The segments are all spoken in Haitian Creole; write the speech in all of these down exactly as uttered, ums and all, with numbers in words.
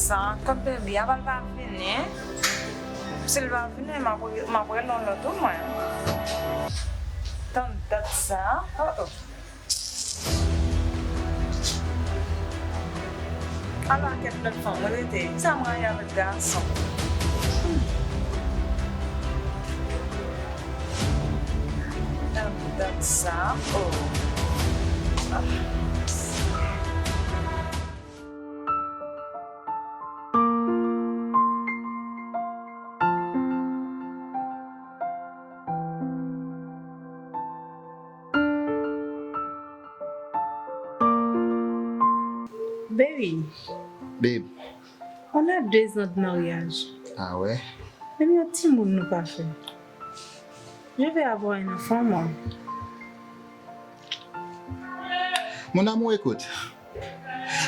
Sa, kòm bebe a pral pa vini. Si l pa vini, m ap re-, m ap rele yon lòt ou mwen. Tann dat sa. Oh, oh. Ala kèk lòt fanm rete. Kisa m rayi avèk gason? Tann dat sa. Oh. Ah. Baby, Babe. On a deux ans de mariage. Ah ouais? Menm yon timoun nou pa fè. Je vais avoir un enfant, moi. Mon amour, écoute.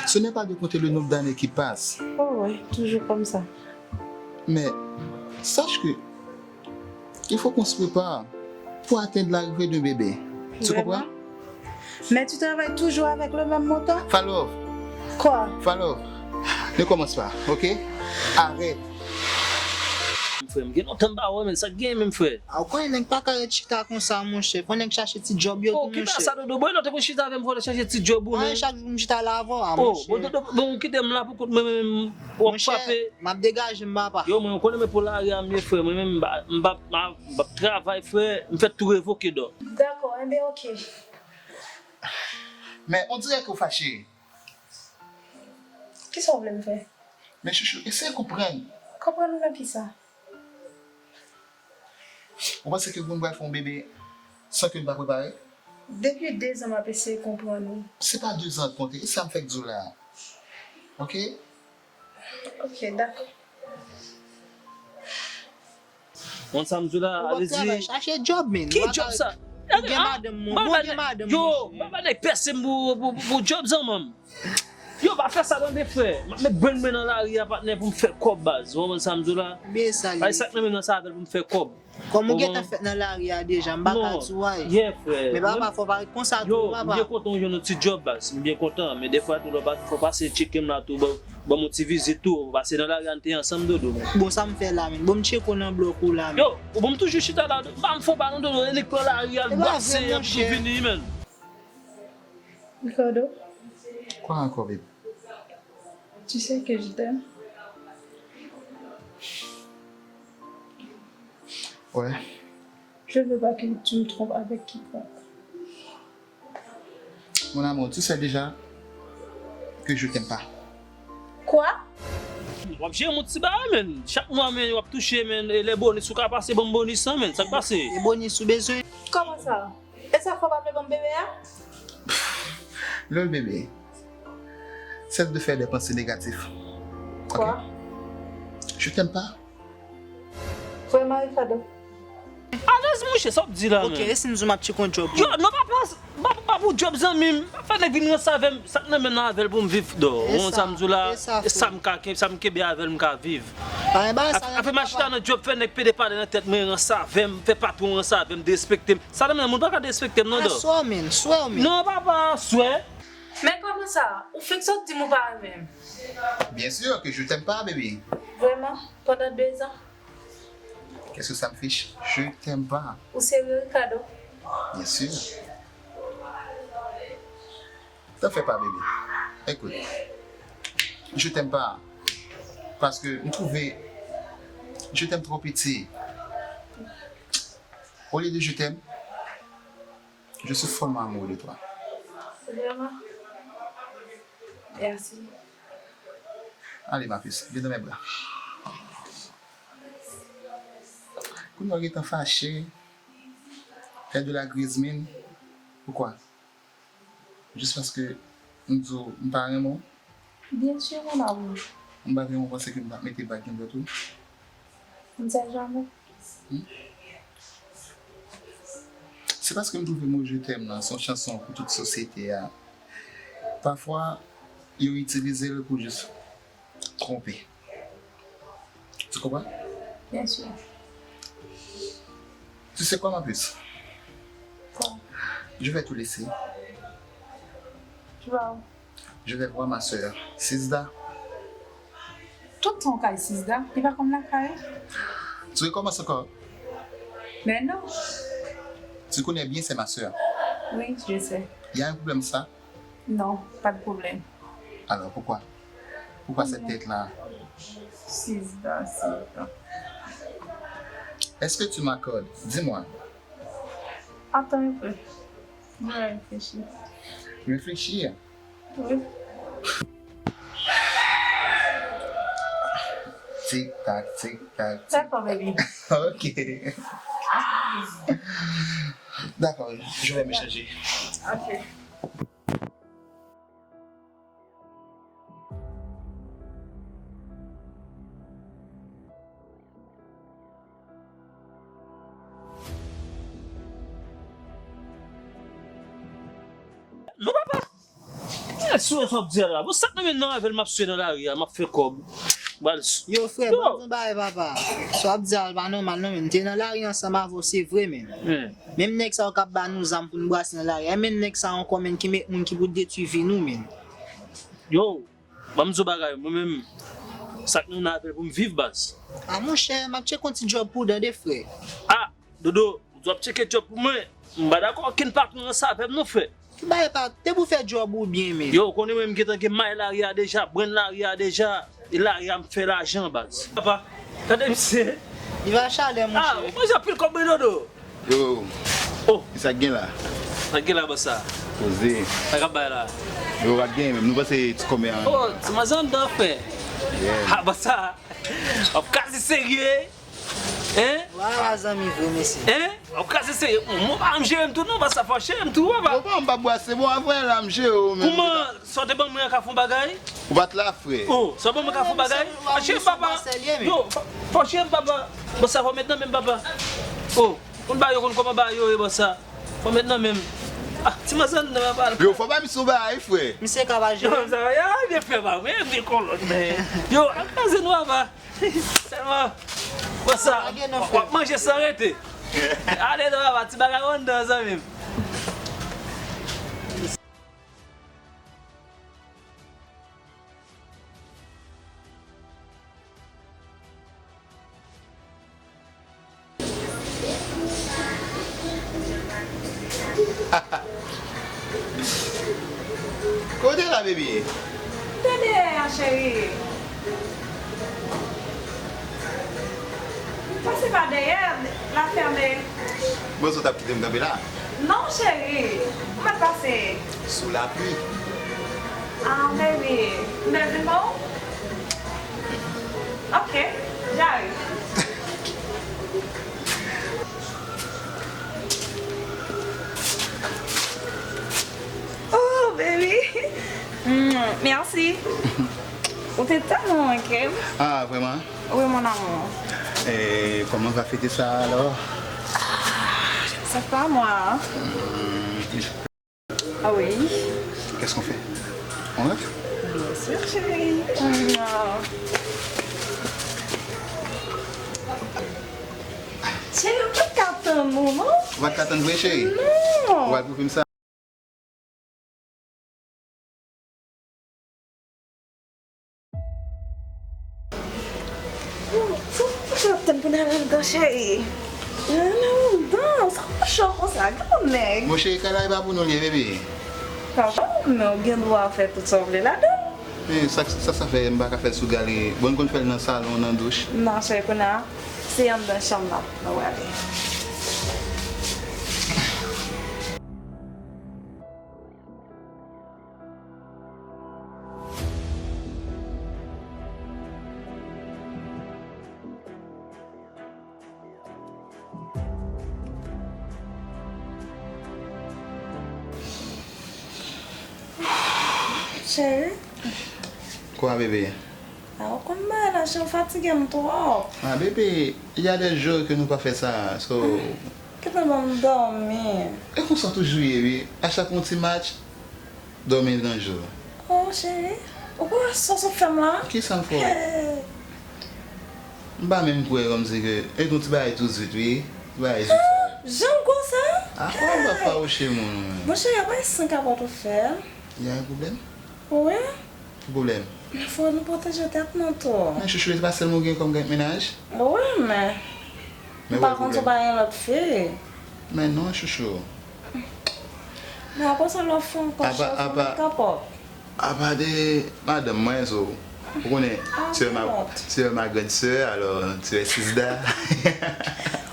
Ce n'est pas de compter le nombre d'années qui passent. Oh ouais, toujours comme ça. Mais sache que il faut qu'on se prépare pour atteindre l'arrivée d'un bébé. Tu comprends? Vraiment? Mais tu travailles toujours avec le même montant? Falove. Quoi? Falove. Ne commence pas, ok? Arrête. Frè, m gen lontan m pa wè, men sa k gen menm, frè? A, ou konnen nèg pa ka ret chita konsa, monchè. Fò nèg chache ti djòb yo tou, monchè. Oh, ki bagay sa, Dodo? Bon, non, te konn chita avè m, fò te chache ti djòb ou, men. Chak jou m chita la avè w, a, monchè. Oh, bon, Dodo, bon, ou kite m la pou kont mwen, men, w ap frape. Monchè, m ap degaje m, papa. Yo, mwen, ou konnen men pou lari a m ye, frè. Mwen menm, m pa, m pa, m pa, m p ap travay, frè. M fèk tou revoke, dò. Dakò, enben, oke. Men, on dirait que w fache. Kisa w vle m fè? Men chouchou, eseye konprann. Konprann ou nan kisa? Ou panse ke moun pral fè yon bebe san ke l pa prepare? Depi dezan m ap eseye konprann ou. Se pa dezan k konte, e sa m fèk di w la. Oke? Oke, dakò. Bon, sa m di w la, w ap travay, chache djòb, men. Ki djòb sa? Ou gen madanm, mwen, bon, gen madanm, yo, pa ba nèg pèse m pou, pou, pou djòb, zanmi m. Yo, pa fè sa tande, frè. M ap met grenn mwen nan lari a, patnè, pou m fè kòb, baz. Ou konprann sa m di w la? Bay sa k nan men m nan, sa avè l pou m fè kòb. Kòm ou gentan fèt nan lari a deja, m pa ka di w anyen. Yeah, frè. Men papa, fò w pa ret konsa tou, papa. Yo, m byen kontan w jwenn yon ti djòb, baz. M byen kontan, men defwa tou, lè w pa, fò w pase tcheke m la tou, ban, ban m yon ti vizit tou. Pase nan lari a, n te ansanm, Dodo. Bon, sa m fè la, men? Bon, m tcheke w nan blòk ou la, men. Yo, ou bon, m toujou chita la, m pa m fò pa non, Dodo. Elik pran lari a, l bwase, epi vini, men. Ricardo. Quoi encore, babe? Tu sais que je t'aime. Ouais. Je veux pas que tu me trompes avec quiconque. Mon amour, tu sais déjà que je t'aime pas. Quoi? W ap jere yon ti bagay, men. Chak mwa, men, w ap touche, men. E lè bonis ou ka pase, ban m bonis lan, men. Sa k pase? E bonis ou bezwen? Kòman sa? E sa fè w pa vle ban m bebe a? Lè l bebe, cesse de faire des pensées négatives. Ok? Quoi? Je t'aime pas. Vrèman, Ricardo? Alèz, monchè, sa w ap di la, men. Ok, e si m di w m ap tcheke yon djòb? Yo, non, pa, pa, pa, pa pou djòb, zanmi m. Pa fè nèg vin ranse avè m. Sa k nan men m nan avè l pou m viv, dò. Ou konn sa m di w la? E sa m ka, sa m kenbe avè l, m ka viv. Apre m al chita nan djòb, fè nèg pede pale nan tèt mwen, ranse avè m, fè patwon ranse avè m, derespekte m. Sa nan men moun pa ka derespekte m non, dò. Aswè, men, swè, men. Non, papa, swè. Men kòman sa? Ou fèk sot di m ou pa renmen m. Bien sûr que je t'aime pas, baby. Vrèman? Pandan dezan? Qu'est-ce que ça me fiche? Je t'aime pas. Ou serye, Ricardo? Bien sûr. T'en fais pas, bébé. Écoute, je t'aime pas. Parce que m twouve je t'aime trop petit. Au lieu de je t'aime, je suis follement amoureux de toi. Vraiment? Merci. Allez, ma puce, viens dans mes bras. Kounye a w gentan fache, fè de la griz mine. Poukwa? Jis paske m di w m pa renmen w? Bien sûr, mon amour. M pa gen yon panse ke m t ap mete vag nan dwèt ou. On ne sait jamais. Hmm? Se paske m twouve mo je t'aime lan se yon chanson pou tout sosyete a. Pafwa, yo itilize l pou jis twonpe. Tu comprends? Bien sûr. Tu sais quoi, ma puce? Quoi? Je vais tout laisser. Tu vas où? Je vais voir ma sœur, Sizda. Tout tan w kay Sizda, li pa konn lakay. Tu recommences encore? Mais non. Tu connais bien, c'est ma sœur. Oui, je sais. Il y a un problème, ça? Non, pas de problème. Alors, pourquoi? Pourquoi cette tête-là? Sizda, Sizda. Est-ce que tu m'accordes? Dis-moi. Attends un peu. Je vais réfléchir. Réfléchir? Oui. Tic tac, tic tac, tic. D'accord, baby. Ok. D'accord, je vais me changer. Ok. Non, papa. Eh, sou sa w ap di a la. Bon, sa k nan men nan avè l, m ap swiv nan lari a, m ap fè kòb. Yo, frè, ban m di yon bagay, papa. Sa w ap di a, pa nòmal, non, men. M te nan lari ansanm avè w, se vre, men. Menm nèg sa yo k ap ba nou zam pou n brase nan lari a, e menm nèg sa ankò, men, ki met moun ki pou detwi vi nou, men. Yo, ban m di w bagay, mwen menm, sa k nan avè l pou m viv, baz. A, monchè, m ap tcheke yon ti djòb pou w tande, frè. A, Dodo, ou t ap tcheke djòb pou mwen? M pa dakò, okenn patwon ranse avè m non, frè. Ki bagay pa, depi w fè djòb ou byen, men. Yo, ou konnen mwen, m gentan gen may lari a deja, brenn lari a deja, e lari a m fè lajan, baz. Papa, gade misye. Li va chalè, monchè. A, ou manje anpil kòb, wi, Dodo. Yo. Oh. Kisa k gen la? Sa k gen la, bòs sa? Poze. Sa k ap bay la? Yo, pa t gen menm. Nou panse ti kòmè an. Oh, ti manzè anndan, frè. Yeah. A, bòs sa. W ap kaze serye. Hein? Wa, wa, zanmi vre, mesye. Hein? W ap kaze serye. Mwen pa janm jere m tou, non, bòs sa fò jere m tou, papa. Yo, pa, m pa bwase, bon, avè la, m jere w menm. Kouman? Sa w te ban mwen an ka fè yon bagay? Ou pa t la, frè. Oh, sa w ban mwen ka fè yon bagay? Fò jere m, papa. Yo, fò, fò jere m, papa. Bòs sa fò met nan men m, papa. Oh, konn bagay yo, konn kòman bagay yo ye, bòs sa. Fò met nan men m. Ah, ti manzè anndan, papa. Yo, fò ba misye yon bagay, frè. Misye ka pa jere. Yo, sa va, ya, byen fè, papa. Mwen, byen kolòn, men. Yo, al kraze nou, papa. Sèlman, bòs sa, w ap manje san rete. Ale non, papa, ti bagay ou anndan, zanmi m. Kote la, baby? Tande, cheri. Pase pa dèyè, la fèmen. Bon, so w t ap kite m kanpe la? Non, cheri. Ou mèt pase. Sou lapli. Ah, baby. M bèl vin ba w? Ok, j'arrive. Oh, baby. Mm, merci. Ou te tèlman manke m. Ah, vraiment? Oui, mon amour. Et comment on va fêter ça alors? Ah, je sais pas, moi. Hmm, Ah oui. Qu'est-ce qu'on fait? On rêve? Bien sûr, chérie. Chérie, ou pa t ka tann ou, non? Ou pa t ka tann vre, cheri? Non. Ou al pou fim sa. Bon, sa w ap tann pou n al anndan, cheri? N al anndan, sa w cho konsa? Gade yon nèg. Monchè, kay la e pa pou nou li ye, bebe. Papa, men w gen dwa fè tout sa w vle ladan l. Men sa, sa, sa fè m pa ka fè l sou gale. Bon, n konn fè l nan salon, nan douch. Non, cheri, kounye a, se anndan chanm nan nou prale. Cheri. Kwa, bebe? A, ou konn bagay la, cheri, ou fatige m twòp. A, bebe, il y a des jours que nou pa fè sa, so. Kite m ban m dòmi. E konsa w toujou ye, wi. A chak yon ti match, dòmi nan jou. Oh, cheri, ou kwè sa w sot fè m la? Kisa m fè w? M pa menm kwè kòmsi ke, e yon ti bagay tou zwit, wi. Ti bagay zwit sa. Jan w gwo sa? A, kòman w ap fawouche moun, wi? Monchè, y a pa yon kapòt ou fè. Y a un problème? Wi. Ki pwoblèm? Men fò nou pwoteje tèt nou tou. Men chouchou, se pa sèlman ou gen kòm gen mennaj? Wi, men. Men m pa konn si w pa gen lòt fi. Men non, chouchou. Men apre sa, lè w fè yon kòchòz, ou met kapòt. Apa de madanm mwen, so, ou konnen, tu es ma, tu es ma grande sœur, alors tu es Sizda.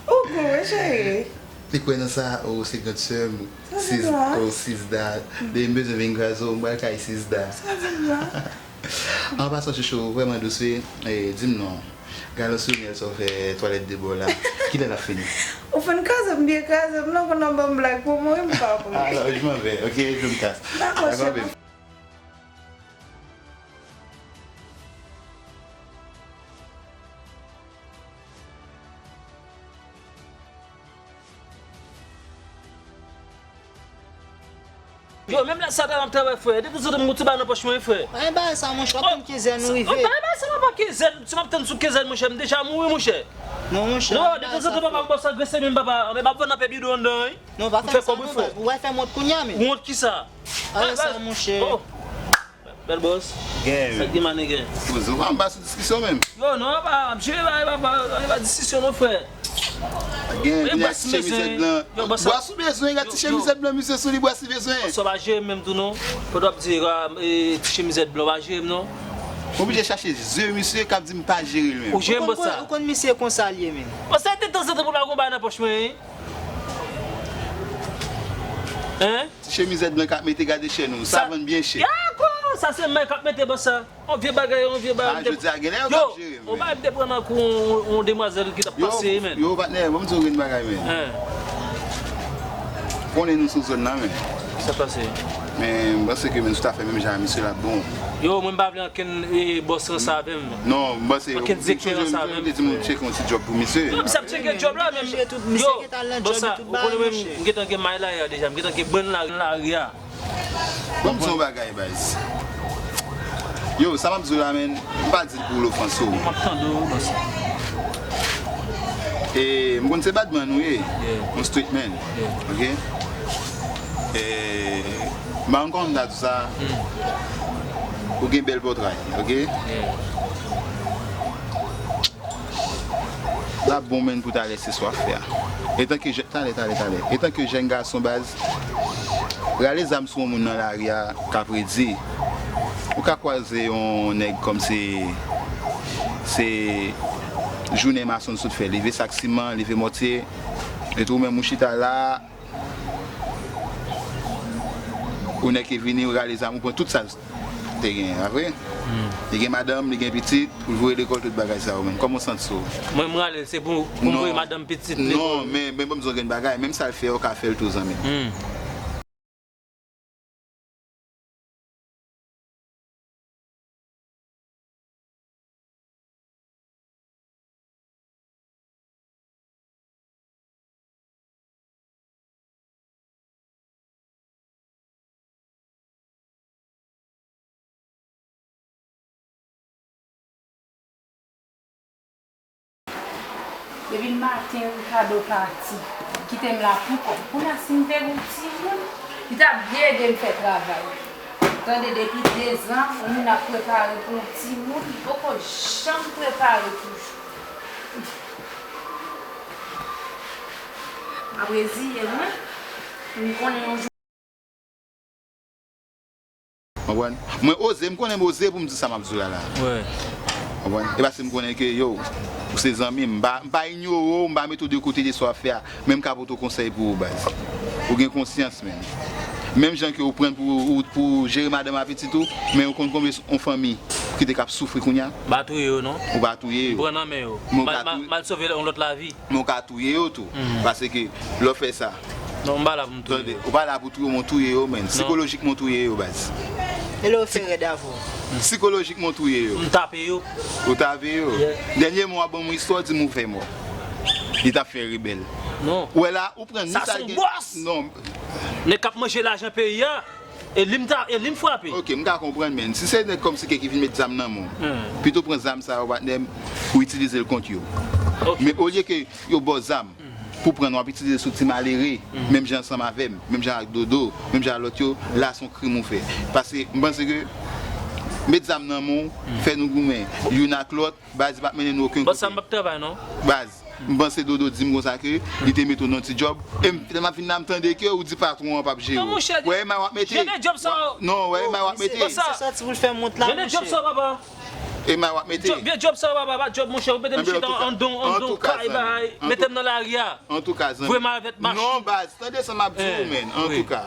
Ou gou, wi, cheri. Li kwè nan sa, oh, se grande sœur m, Sizda, oh, Sizda. De m bezwen vin kraze w, m pral kay Sizda. Sa di m la. An pasan, chouchou, ou vrèman dous, wi. E, di m non. Galon sou myèl sa w fè twalèt de bò la. Kilè l ap fini? Ou fin kraze m, byen kraze m, non, pandan w ban m blag pou mouri, m pa mouri. Alors, je m'en vais, ok, je me casse. Dakò, cheri. Yo, menm lè sa ta m ap travay, frè. Detanzantan m gon ti bagay nan pòch mwen, frè. Anyen bagay sa, monchè, w ap tann kenzèn ou rive. Anyen bagay sa, papa, kenzèn. Si m ap tann sou kenzèn, monchè, m deja mouri, monchè. Non, monchè. Non, detanzantan papa m bò sa grese menm, papa. M ap vann apè bidon anndan, wi. Non, pa fè sa non, baz. Ou wè fè m wont kounye a, men. Wont kisa? Anyen sa, monchè. Bèl bòs. Gen, wi. Sa k gen, manegen? Poze w anba sou diskisyon menm. Yo, non, pa, m ap jere bagay, pa, pa, pa diskisyon non, frè. Gen, vini ak ti chemizèt blan. Bòs ou bezwen, gad ti chemizèt blan misye sou li, bòs li bezwen. Bòs ou pa jere m menm tou non. Pandan w ap di, e, ti chemizèt blan, w pa jere m non. M oblije chache zye misye k ap di m pa jere l menm. Ou jere m, bòs sa. Ou konn misye konsa l ye menm. Bòs sa, detanzantan pou l pa gon bagay nan pòch mwen, wi. Hein? Ti chemizèt blan k ap mete, gade chèn ou, sa vann byen chè. Dakò, sa se mwen k ap mete bòs sa. On vye bagay, on vye bagay. Ah, jodi a, genlè yo k ap jere m. On bagay m te pran nan kou, on, on demwazèl ki t ap pase, men. Yo, patnè, ban m di w yon bagay, men. Hein. Konnen nou sou zòn nan, men. Sa pase? Men, m panse ke, men, si w ta fè menm jan a misye, l ap bon. Yo, mwen m pa vle ankenn, e, bòs ranse avè m. Non, m panse, ankenn direktè ranse avè m. Ou te di m ou tcheke yon ti djòb pou misye. Non, misye ap tcheke djòb la, men. Yo, bòs sa, ou konnen mwen, m gentan gen may la a deja, m gentan gen bann la, lari a. Ban m di w yon bagay, baz. Yo, sa m ap di w la, men, m pa di l pou l ofanse w. M ap tande w, bòs. E, m konn se badman ou ye. Yeah. Yon street man. Yeah. Ok? E, m pa konn kòman m ta di w sa. Hmm. Ou gen bèl pòtray, ok? Yeah. L ap bon, men, pou talè, se sa w ap fè a. Etanke jè-, talè, talè, talè. Etanke jèn gason, baz, rale zam sou yon moun nan lari a, k ap redi. Ou ka kwaze yon nèg kòm se, se jounen mason l sot fè, leve sak siman, leve mòtye, epi ou menm ou chita la, ou nèk e vini, ou rale zam, ou pran tout sa l te genyen, pa vre? Hmm. Li gen madanm, li gen pitit, pou l voye lekòl, tout bagay sa yo, men. Kòman w santi w? Mwen, m rale l, se pou, pou m voye madanm, pitit lekòl. Non, men, men ban m di w yon grenn bagay, menm sa l fè a, ou ka fè l tou, zanmi m. Hmm. Depi maten Ricardo pati, kite m la pou kò m. Kounye a si m te gen yon timoun, li t ap byen ede m fè travay. Tande, depi dezan, yon moun ap prepare pou yon timoun, li poko janm prepare toujou. M ap reziye m, wi. M konnen yon jou. Konprann? Mwen oze, m konnen m oze pou m di sa m ap di w la la. Wi. Konprann? E paske m konnen ke, yo, ou se zanmi m. M pa, m pa inyore w, m pa mete w de kote de sa w ap fè a. Men m ka pote w konsèy pou ou, baz. Ou gen konsyans, men. Menm jan ke ou pran pou, ou, pou jere madanm ak pitit ou, men ou konn konbyen yon fanmi ki te k ap soufri kounye a? M pa touye yo, non. Ou pa touye yo. M pran nan men yo. M al, m al sove yon lòt lavi. Men w ka touye yo tou. Hmm. Paske lè w fè sa. Non, m pa la pou m touye yo. Tande, ou pa la pou touye yo, men w touye yo, men sikolojikman w touye yo, baz. E lè yo fè rèd avè w? Sikolojikman w touye yo. M tape yo. Ou tape yo? Yeah. Dènyèman, w ap ban m yon istwa, w di m ou fè mò. Li t ap fè rebèl. Non. Ou wè la, ou pran ni sa l gen. Sa se yon bòs! Non. Nèg k ap manje lajan peyi a. E li m ta, e li m frape. Ok, m ka konprann, men si se nèg kòmsi ke ki vin met zam nan men w, hmm, pito pran zam sa yo, patnè m, ou itilize l kont yo. Ok. Men olye ke yo ba w zam, hmm, pou pran, w ap itilize sou ti malere, hmm, menm jan ansanm avè m, menm jan ak Dodo, menm jan ak lòt yo, la se yon krim ou fè. Paske m panse ke Met zam nan men w, fè nou goumen youn ak lòt, baz, li p ap mennen nou okenn kote. Bòs sa m p ap travay non. Baz, m panse Dodo di m konsa ke li te mete w nan ti djòb. E m, lè m ap vin la, m tande ke ou di patwon an p ap jere w. Non, monchè, wè, e may w ap mete. Gen de djòb sa yo. Non, wè, e may w ap mete. Bòs sa. Sa ti pou l fè mont la, monchè. Gen de djòb sa yo, papa. E may w ap mete. Djòb, vye djòb sa yo, papa, pa djòb, monchè. Ou mete m chita andan, andan kay bagay. Mete m nan lari a. Antouka, zanmi. Voye m avèk machin. Non, baz, tande sa m ap di w, men. Antouka,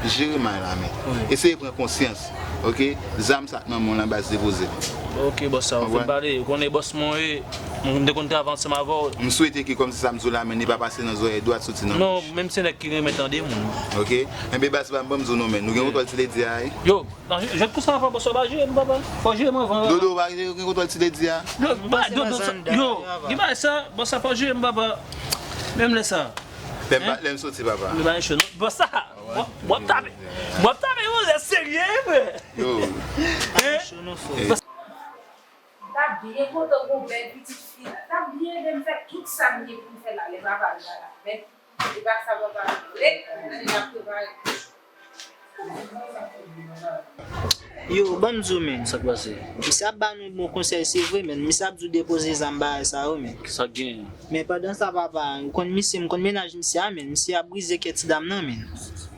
jere may la, men. Eseye pran konsyans, oke? Zam sa k nan men w lan, baz, depoze l. Oke, bòs sa, ou fè m pale. Ou konnen bòs mwen ye. Mwen te konn travay ansanm avè w. M swete ke kòmsi sa m di w la, men, li pa pase nan zòrèy dwat, soti nan gòch. Non, menm se nèg ki renmen tande moun. Oke? Enben, baz, pa m, ban m di w non, men. Nou gen kontwòl ti ledi a, wi. Yo, non, jwenn konsa, papa, bòs sa pa jere m, papa. Fò jere m anvan, papa. Dodo, pa gen kontwòl ti ledi a. Yo, ba, Dodo, yo, ki bagay sa, bòs sa fò jere m, papa. Menm lè sa. Lè m pa, lè m soti, papa. Li pa cho non. Bòs sa, w ap, w ap tape. W ap tape, yon lè serye, frè. Yo. Hein? Cho non, frè. T ap byen kontan gon bèl pitit fi la. T ap byen ede m fè tout sa m gen pou m fè la, lè papa l pa la. Men, e pa sa papa vle. Gade l ap prepare. Yo, ban m di w, men. Sa k pase? Misye ap ba nou bon konsèy, se vre, men. Misye ap di w depoze zam bagay sa yo, men. Sa k genyen? Men pandan sa, papa, ou konn misye, m konn mennaj misye a, men. Misye ap brize kè ti dam nan, men.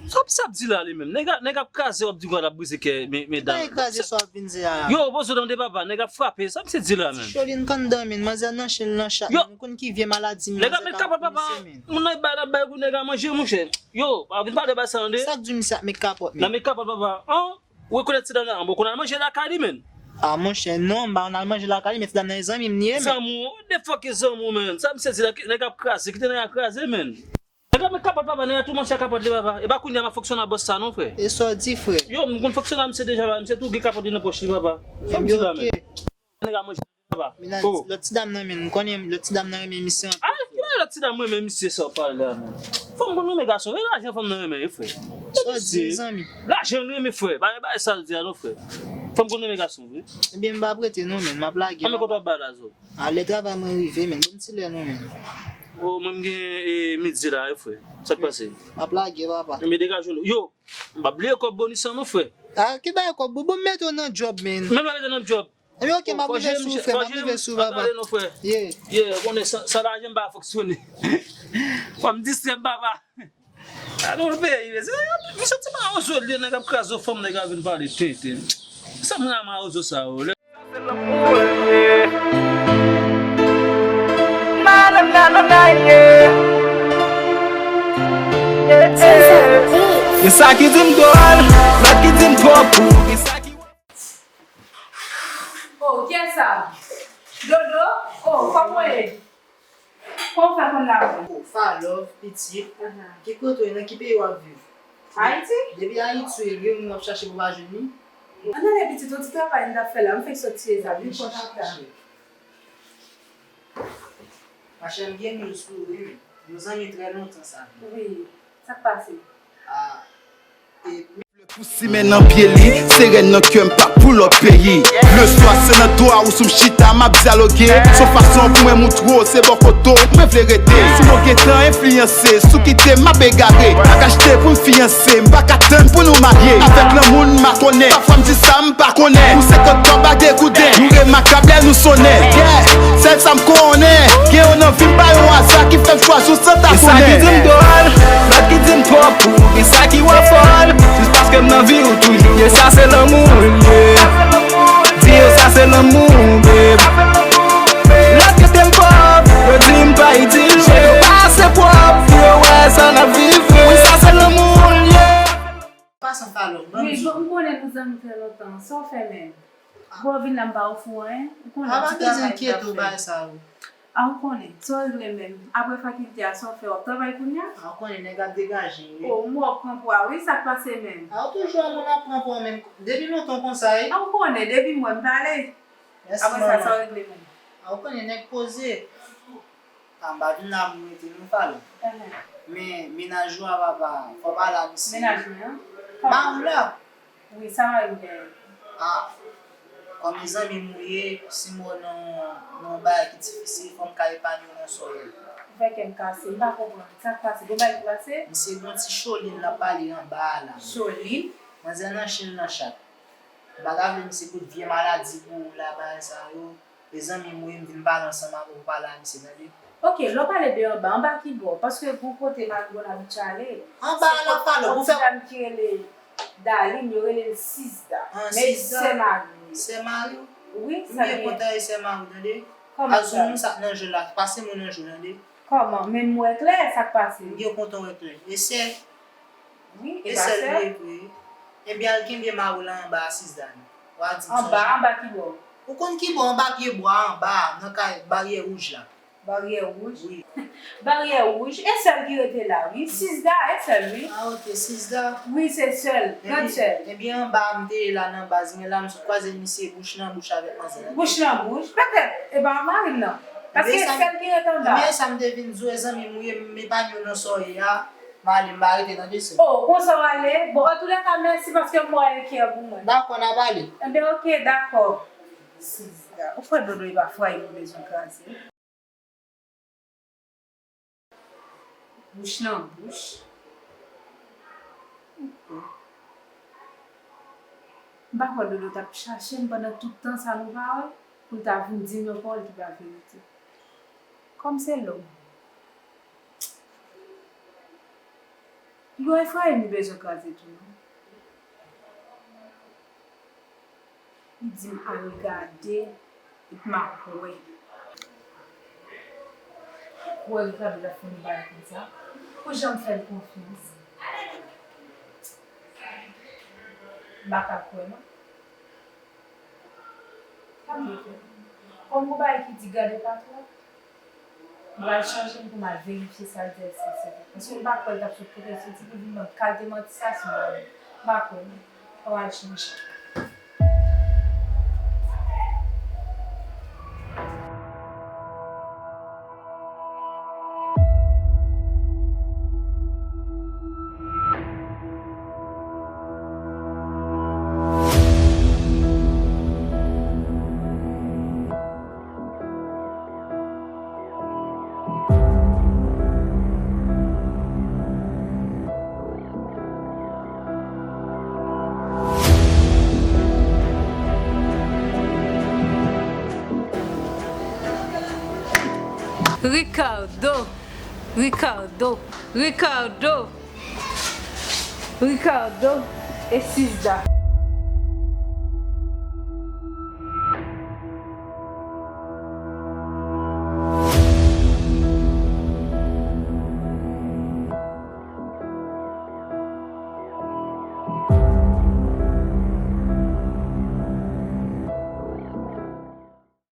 Sa w ap, sa w ap di la, li menm? Nèg a, nèg ap kraze, w ap di w ap brize kè, men, medam. Pa kraze sa w ap vin di a la. Yo, poze w tande, papa, nèg ap frape. Sa misye di la, menm? Ti Cholin k anndan, men. Manzè nan chen l nan chat, men. Ou konn ki vye maladi misye ka pote misye, men. Nèg ap met kapòt, papa. Moun nan bay la bay pou nèg a manje, monchè. Yo, pa vin pale ba sa, tande. Sa k di misye ap met kapòt, men? Nan met kapòt, papa. An? Ou rekonèt ti dam nan, bon, konn al manje lakay li, men. A, monchè, non, m pa konn al manje lakay li, men ti dam nan e zanmi m li ye, men. Zanmi w, de fòk e zanmi w, men. Sa misye di la, nèg ap kraze, kite nèg ap kraze, men. Nèg ap met kapòt, papa, nèg ap tou manje kapòt li, papa. E pa kounye a m ap fonksyone ak bòs sa, non, frè. E sa w di, frè? Yo, m konn fonksyone ak misye deja, papa. Misye tou gen kapòt li nan pòch li, papa. Sa m di la, men. Nèg ap manje. Papa. Mennaj lòt ti dam nan, men, m konnen lòt ti dam nan renmen misye anpil. Ah, ki bagay lòt ti dam renmen misye sa w pale la, men? Fanm konn renmen gason vre, lajan fanm nan renmen, wi, frè. Sa w di, zanmi? Lajan l renmen, frè. Pa gen bagay sa l di a, non, frè. Fanm konn renmen gason vre. Ebyen, m p ap rete, non, men, m ap lage. Anben, kote w ap bay la, zo? A, lè travay mwen rive, men, ban m ti lè, non, men. O, mwen, m gen, e, midi la, wi, frè. Sa k pase? M ap lage, papa. Ebyen, degaje w. Yo, m p ap bliye kòb bonis lan, non, frè. A, ki bagay kòb? Bon, bon, m mete w nan djòb, men. Menm la mete w nan djòb. Ebyen, oke, m ap rive sou ou, frè, m ap rive sou ou, papa. Ye. Ye, ou konnen san, san lajan m pa fonksyone. Fò m distrè m, papa. A, nou peyi, men se, misye ti mawozo li, nèg ap kraze fanm, nèg ap vin pale tenten. Sa moun a mawozo sa yo, lè. Madanm nan, nan, nan, ye. Ye sa ki di m dwòl, lòt ki di m twò pou, ye sa ki Oh, kiyès sa? Dodo? Oh, kòman w ye? Kòman w fè konn la menm? Oh, Falòv, pitit. Ki kote w ye? Nan ki peyi w ap viv? Ayiti? Depi Ayiti w ye, gen moun w ap chache pou w pa jwenn li? Ann ale pitit, yon ti travay m t ap fè la, m fenk sot tire zam, vin pran chita. Machè, m gen news pou ou, wi, men. Nou zanmi trè lontan sa. Wi, sa k pase? Ah, e, pou simen nan pye li, se rèn nan kè m pa pou lòt peyi. Leswa se nan do a ou sou m chita, m ap dyaloge. Se yon fason pou mwen moutre w se bò kote w mwen vle rete. Si mwen gentan enfliyanse, si w kite m ap egare. M pa ka achte pou m fiyanse, m pa ka tann pou nou marye. Avèk lanmou n makonnen, pafwa m di sa m pa konnen. Pou senkant kòb ak de gouden, nou remakab lè nou sonnen. Yeah, sèl sa m konnen, gen yon anvi m ba yon aza ki fè m chwazi w san ta konnen. Gen sa ki di m dwòl, lòt ki di m twò pou, gen sa ki wè fòl, jis paske m nan vi w toujou. Ye sa se lanmou l ye. Di yo sa se lanmou, babe. Lòt yo te m pòv, yo di m pa itil vre. Je yo pa ase pwòp pou yo wè sa n ap viv vre. Wi, sa se lanmou l ye. Pasan Falòv, ban m di w. Wi, bon, m konnen nou zanmi trè lontan. Sa w fè menm? Bon, w vin la, m pa ofri w anyen. Ou konnen ti travay m t ap fè. A, pa bezwen enkyete w bagay sa yo. A, ou konnen, sa w regle menm. Apre fakilte a, sa w fè, w ap travay kounye a? A, ou konnen nèg ap degaje, wi. O, m wè w pran pwa, wi, sa k pase menm? A, ou toujou wè moun ap pran pwa menm. Depi lontan w konsa, wi. A, ou konnen, depi m wè m pale. Apre sa, sa w regle menm? A, ou konnen nèg poze. A, m pa vin la pou m rete non, Falòv. Men, mennaj ou a, papa, fò w pale a misye. Mennaj mwen an? Mari w la. Wi, sa mari m genyen? A, kòm e zanmi m ou ye, si m wè w nan, nan yon bagay ki difisil, fò m ka epanye w nan sa w ye. Ou fè kè m kase, m pa konprann. Sa k pase? Gon bagay ki pase? Misye gon ti Cholin l ap pale anba a la. Cholin? Manzè nan chen l nan chat. M pa ta vle misye kout vye maladi pou ou la, bagay sa yo. Mezanmi, m wi, m vin pale ansanm avè w, pale a misye, tande. Ok, lè w pale de anba, anba ki bò? Paske gon kote Marie Bonne abitye ale. Anba la, pale, pou fè ti dam ki rele Darline, yo rele l Sizda. Ah, men Sizda. Sè Marie. Sè Marie? Wi, m sa byen gen. Kontan e sè Marie, tande. Kòman sa? Azou moun sa k nan jwe la, pase moun nan jwe, tande. Kòman? Men m wè klè sa k pase. M byen kontan wè klè. E sè. Wi, e pa sè. E sè l vre, vre. Ebyen, al kenbe Marie la anba a Sizda. W a di m sonje. Anba, anba ki bò? Ou konn ki bò? Anba pye bwa, anba, nan kay baryè wouj la. Baryè wouj? Wi. Baryè wouj, e sè l ki rete la, wi. Sizda, e sè l, wi. Ah, ok, Sizda. Wi, se sè l, grann sè l. Ebyen, anba a m te ye la nan baz mwen la, m sot kwaze misye bouch nan bouch avèk manzè la. Bouch nan bouch? Petèt, e pa mari m nan. Paske e sè l ki rete anba. Ebyen, sa m te vin di w, e zanmi m ou ye, m epanye w nan sa w ye a. M ale, m pa rete nan de sè. Oh, konsa w ale? Bon, antoulèka, mèsi paske m wè w eklè pou mwen. Dakò, n ap ale. Ebyen, ok, dakò. Sizda, ou kwè Dodo e pa fwaye m bezwen kraze? Bouch nan bouch. Ok. M pa kwè Dodo t ap chache m pandan tout tan sa nou pa wè, pou l ta vin di m yon pawòl ki pa verite. Kòm se lòm. Li gon efraye m bezwen kraze tou, non. Li di m al gade, epi m ap wè. Ou kwè Ricardo t ap fè yon bagay konsa? Pou jan m fè l konfyans. M pa ka kwè, non. Sa m te fè? Kòm gon bagay ki di gade pa twò, m pral chanje l pou m al verifye sa l di èske se vre. Paske m pa kwè l t ap sot kote l soti pou vin ban m kalite manti sa sou mari m. M pa kwè non. Fò m al chanje. Ricardo, Ricardo, Ricardo, Ricardo e Sizda.